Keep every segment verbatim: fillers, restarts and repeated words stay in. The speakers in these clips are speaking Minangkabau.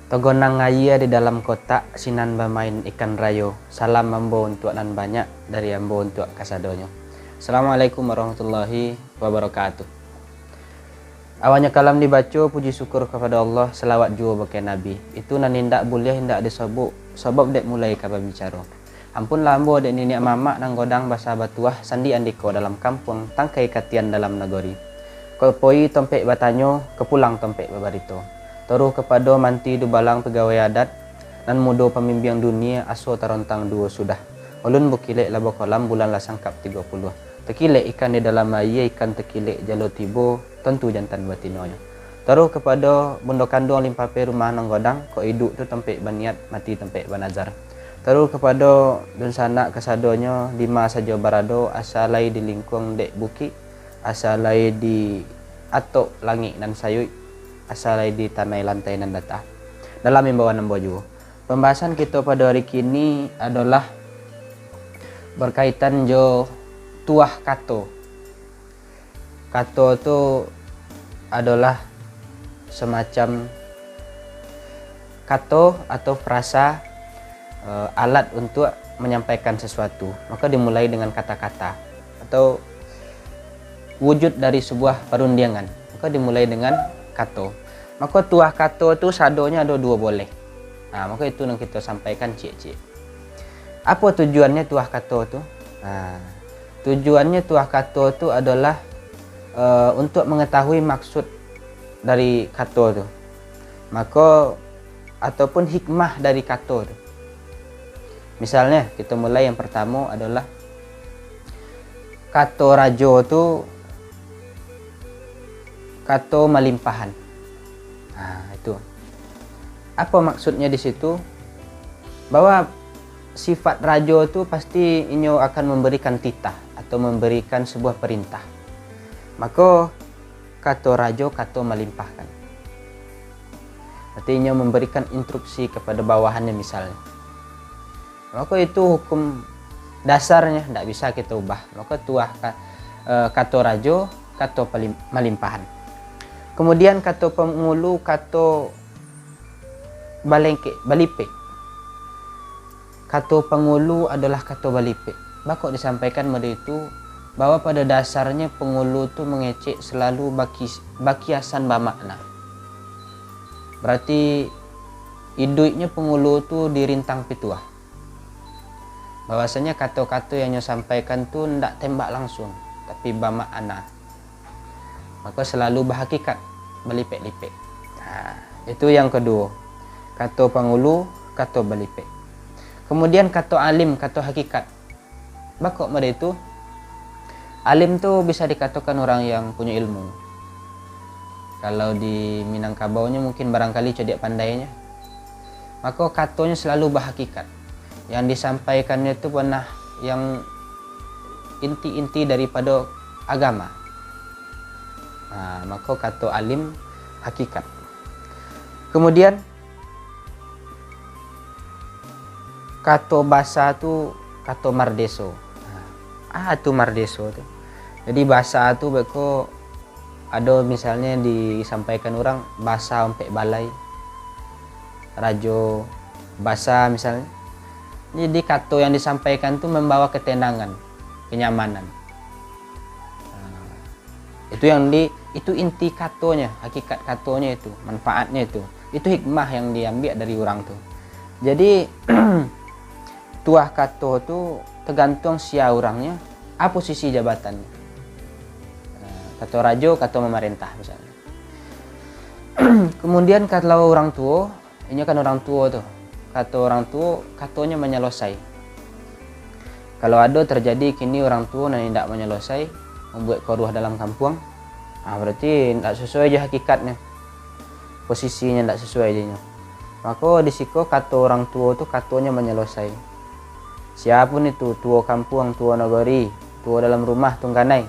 Togonang aia di dalam kotak, sinan bamain ikan rayo. Salam ambo untuak nan banyak, dari ambo untuak kasadonyo. Assalamualaikum warahmatullahi wabarakatuh. Awalnyo kalam dibaco, puji syukur kapado Allah, salawat juo bakeh Nabi. Itu nan indak buliah indak disobok, sobab dek mulai ka babicaro. Ampunlah ambo dek niniak mamak nan godang basa batuah, sandi andiko dalam kampuang, tangkai katian dalam nagori. Ka poi tompek batanyo, ka pulang tompek babarito. Taruih kapado manti dubalang pagawai adat, nan mudo pambimbiang dunia, aso tarontang duo sudah. Ulun bukilek lah bakolam, bulan lah sangkap tigo puluah. Takilek ikan di dalam aia, ikan takilek jalo tibo, tantu jantan batinonyo. Taruih kapado bundo kanduang limpapeh rumah nan godang, kok iduik tu tampek baniat, mati tampek banazar. Taruih kapado dunsanak kasadonyo, dima sajo barado, asa lai di lingkuang dek bukik, asa lai di atok langik nan sayuik, asa lai di tanai lantai nan data. Dalam imbauan ambo juo. Pambahasan kito pado ari kini adolah barkaitan jo tuah kato. Kato tu adolah samacam kato atau frasa, eh, alat untuak manyampaikan sasuatu. Maka dimulai dengan kata-kata atau wujud dari sabuah parundiangan. Maka dimulai dengan kato. Maka tuah kato tu sadonyo ado duo boleh. Nah, maka itu nan kito sampaikan ciek-ciek. Apo tujuannyo tuah kato tu? Nah, tujuannyo tuah kato tu adolah, eh, untuak mangatahui maksud dari kato tu. Mako, ataupun hikmah dari kato tu. Misalnyo, kito mulai yang partamo adolah kato rajo tu kato malimpahan. Nah, itu. Apo maksudnyo di situ? Bahwa sifat rajo tu pasti inyo akan mambarikan titah atau mambarikan sabuah parintah. Mako, kato rajo, kato malimpahkan. Arti inyo mambarikan instruksi kapado bawahannya misalnyo. Mako itu hukum dasarnyo, ndak bisa kito ubah. Mako tuah ka-, eh, kato rajo, kato palim-, malimpahan. Kemudian kato pangulu, kato balengkek, balipek. Kato pangulu adolah kato balipek. Bako disampaikan mode itu, bahwa pada dasarnya pangulu tu mangecek salalu baki-, bakiasan bamakna. Berarti iduiknyo pangulu tu dirintang pituah. Bahwasanya kato-kato yang nyo sampaikan tu ndak tembak langsung, tapi bamakna. Mako salalu bahakikat, balipek-lipek. Nah, itu yang kaduo. Kato pangulu, kato balipek. Kemudian kato alim, kato hakikat. Bako mode itu, alim tu bisa dikatokan urang yang punyo ilmu. Kalau di Minangkabaunyo mungkin barangkali codiak pandainyo. Mako katonyo salalu bahakikat. Yang disampaikannyo tu panah yang inti-inti daripado agama. Nah, mako kato alim hakikat. Kemudian, kato basa tu kato mardeso. Nah, ah, tu mardeso tu. Jadi basa tu beko ado misalnyo disampaikan urang basa ompek balai, rajo basa misalnyo. Jadi kato yang disampaikan tu mambawa ketenangan, kenyamanan. Nah, itu yang di, itu inti katonyo, hakikat katonyo itu, manfaatnyo itu. Itu hikmah yang diambiak dari urang tu. Jadi, tuah kato tu tagantuang sia urangnyo, apo posisi jabatannyo. Nah, kato rajo, kato mamarentah misalnyo. Kemudian kalau urang tuo, inyo kan urang tuo tu. Kato urang tuo, katonyo manyalosai. Kalau ado terjadi kini urang tuo nan indak manyalosai, mambuek koruah dalam kampuang, ah, berarti indak sesuai jo hakikatnyo. Posisinyo indak sesuai jo inyo. Mako di siko kato urang tuo tu katonyo manyalosai. Siapun itu, tuo kampuang, tuo nagori, tuo dalam rumah, tungganai.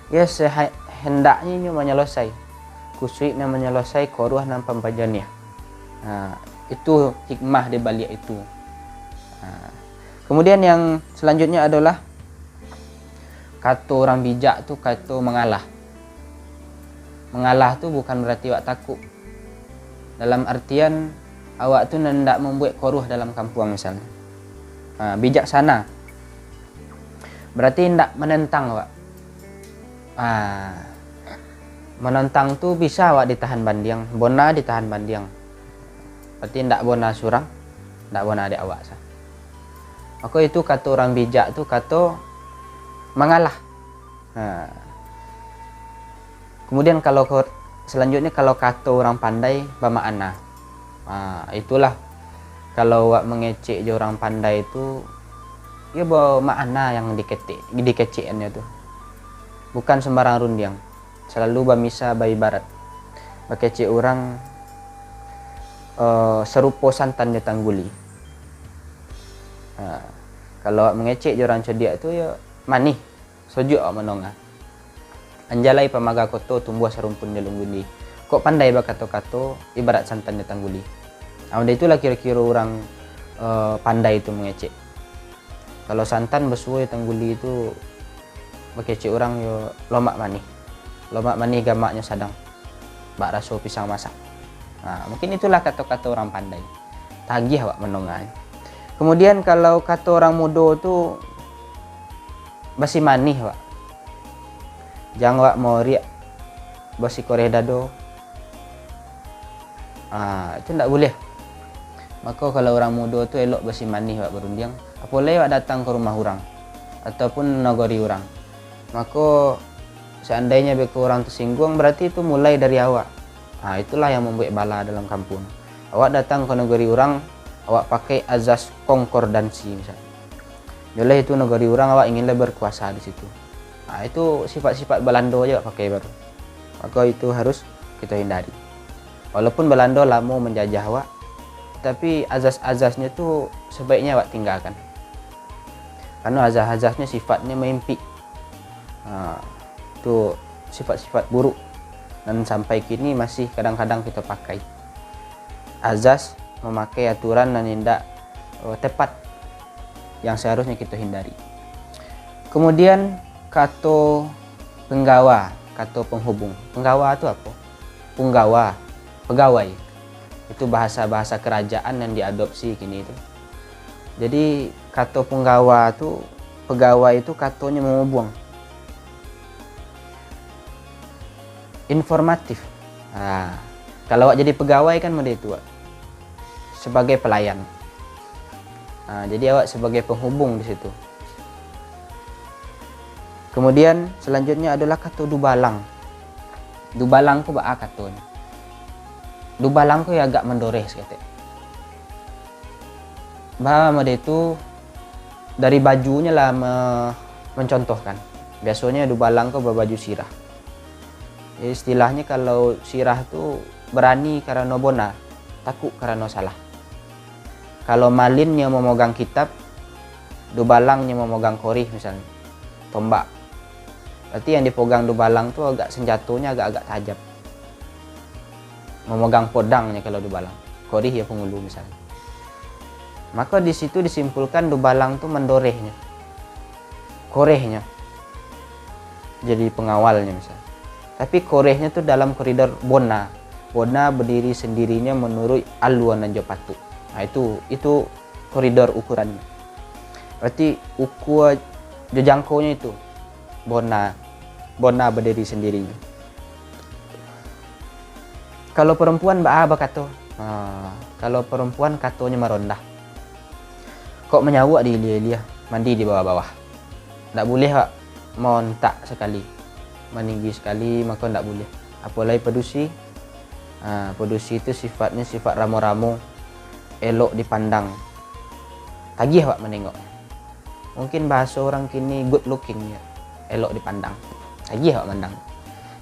Iyo seha-, hendaknyo inyo manyalosai. Kusuik nan manyalosai, koruah nan pampajaniah. Nah, itu hikmah di baliak itu. Nah, kemudian yang selanjutnya adalah kato urang bijak tu kato mangalah. Mangalah tu bukan barati awak takuk. Dalam artian, awak tu nan ndak mambuek koruah dalam kampuang, misalnyo. Ha, bijaksana. Barati ndak manentang awak. Ha, manentang tu bisa awak ditahan bandiang, bona ditahan bandiang. Barati ndak bona surang, ndak bona dek awak sa. Mako itu kato urang bijak tu kato mangalah. Ha. Kemudian kalau ko-, selanjutnya kalau kato urang pandai bamakna. Ha, itulah kalau awak mangecek jo urang pandai tu, iyo bamakna yang diketek, dikecekannyo tu. Bukan sembarang rundiang. Salalu bamisa baibarat. Bakecek urang, eh, sarupo santan jo tangguli. Ha, kalau awak mangecek jo urang codiak tu, yo manih. Sojuak awak mandonga. Anjalai pamaga koto, tumbuah sarumpun jalung gundi. Kok pandai bakato-kato, ibarat santan jo tangguli. Nah, udah itulah kiro-kiro urang, eh, pandai tu mangecek. Kalau santan basuo jo tangguli tu, bakecek urang yo lomak manih. Lomak manih gamaknyo sadang. Bak raso pisang masak. Nah, mungkin itulah kato-kato urang pandai. Tagiah awak mandonga. Kemudian kalau kato urang mudo tu, basi manih awak. Jan awak maoriak, basi koreh dado. Ah, itu ndak buliah. Mako kalau urang mudo tu elok basi manih awak barundiang, apo lai awak datang ka rumah urang, ataupun nagori urang. Mako, seandainyo beko urang tasingguang, barati itu mulai dari awak. Ha, itulah yang mambuek bala dalam kampuang. Awak datang ka nagori urang, awak pakai azas konkordansi, misalnyo. Nyo lah itu nagori urang, awak inginlah berkuasa di situ. Ha, itu sifat-sifat Balando aja awak pakai baru. Maka itu harus kita hindari. Walaupun Balando lamo manjajah awak, tapi azas-azasnyo tu sebaiknya awak tinggalkan. Karano azas-azasnyo sifatnyo maimpik. Ha, tu sifat-sifat buruk nan sampai kini masih kadang-kadang kita pakai. Azas mamakai aturan nan indak, eh, tepat, yang seharusnya kita hindari. Kemudian, kato penggawa, kato penghubung. Penggawa tu apo? Punggawa, pegawai. Itu bahasa-bahasa kerajaan yang diadopsi kini tu. Jadi, kato punggawa tu, pegawai tu katonyo mamubuang. Informatif. Ha, kalau awak jadi pegawai kan model itu, awak sebagai pelayan. Ha, jadi awak sebagai penghubung di situ. Kemudian, selanjutnya adalah kato dubalang. Dubalang ko baa katonyo? Dubalang ko yo agak mandoreh saketek. Baa model itu, dari bajunyo lah me-, mencontohkan. Biasonyo dubalang ko babaju sirah. Istilahnyo kalau sirah tu barani karano bona, takuk karano salah. Kalau malinnyo mamogang kitab, dubalangnyo mamogang korih misalnyo, tombak. Berarti yang dipogang dubalang tu agak, senjatonyo agak-agak tajam. Mamogang podangnyo kalau dubalang, korih yo pangulu misalnyo. Maka di situ disimpulkan dubalang tu mandorehnyo, korehnyo jadi pengawalnyo misalnyo. Tapi korehnyo tu dalam koridor bona. Bona badiri sandirinyo manuruik alua nan jo patuik. Nah, itu, itu koridor ukurannyo. Berarti ukua jo jangkonyo itu bona, bona badiri sandirinyo. Kalau perempuan baa bakato? Ha, kalau perempuan katonyo marondah. Kok manyauak di ilia-ilia, mandi di bawah-bawah. Ndak buliah awak maontak sakali, maninggi sakali, mako ndak buliah. Apo lai padusi? Ha, padusi tu sifatnyo sifat ramo-ramo, elok dipandang. Tagiah awak manengok. Mungkin bahaso urang kini good looking, yo. Elok dipandang. Tagiah awak mandang.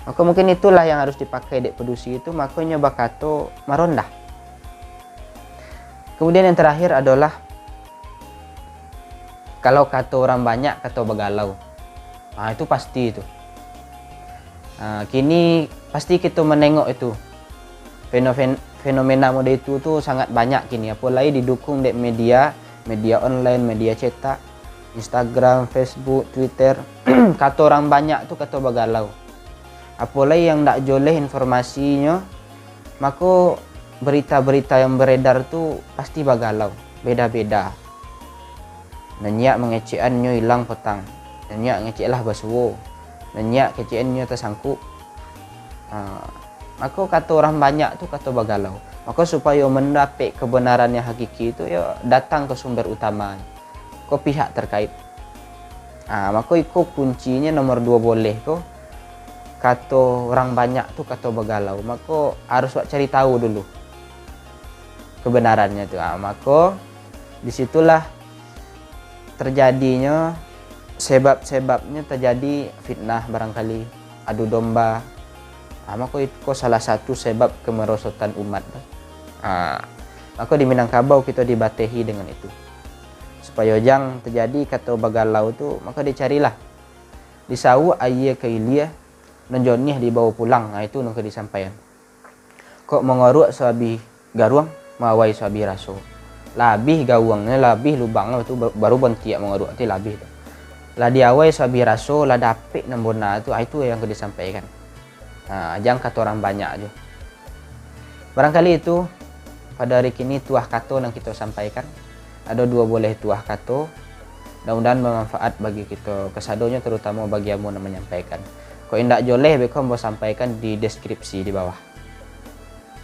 Maka mungkin itulah yang harus dipakai dek padusi itu, mako inyo bakato marondah. Kemudian yang terakhir adalah, kalau kato urang banyak, kato bagalau. Ha, itu pasti itu. Ha, kini pasti kito manengok itu. Fenomen-, fenomena model itu tu sangat banyak kini, apolai didukung dek media, media online, media cetak, Instagram, Facebook, Twitter. Kato urang banyak tu kato bagalau. Apo lai yang ndak joleh informasinyo, mako berita-berita yang beredar tu pasti bagalau, beda-beda. Nan nyiak mangecekan nyo ilang potang, nan nyiak ngecek lah basuo, nan nyiak kecekan nyo tasangkuk. Ha, mako kato urang banyak tu kato bagalau. Mako supayo mandapek kebenaran yang hakiki tu, yo datang ke sumber utama, ko pihak terkait. Ha, mako iko kuncinyo nomor duo boleh ko, kato urang banyak tu kato bagalau. Mako harus wak cari tahu dulu kebenarannyo tu. Ha, mako di situlah terjadinyo, sebab-sebabnyo terjadi fitnah barangkali, adu domba. Ha, mako iko salah satu sebab kemerosotan umat tu. Ha, mako di Minangkabau kito dibatehi dengan itu. Supayo jang terjadi kato bagalau tu, mako dicarilah. Disawuak aia ka ilia, nan joniah dibawo pulang, ha, itu nan ka disampaian. Kok mangoruak sabih garuang, maawai sabih raso. Labih garuangnyo, labih lubangnyo tu ba-, baru bontiak mangoruak tu labih tu. Lah diawai sabih raso, lah dapek nan bona tu, ha, itu yang ka disampaikan. Ha, jang kato urang banyak jo. Barangkali itu, pado ari kini tuah kato nan kito sampaikan. Ado duo boleh tuah kato. Mudah-mudahan bamanfaat bagi kito kasadonyo, tarutamo bagi ambo nan manyampaikan. Kok indak joleh, beko ambo sampaikan di deskripsi di bawah.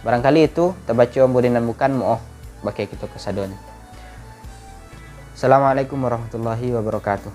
Barangkali itu tabaco ambo di nan bukan, maoh bakeh kito kasadonyo. Assalamualaikum warahmatullahi wabarakatuh.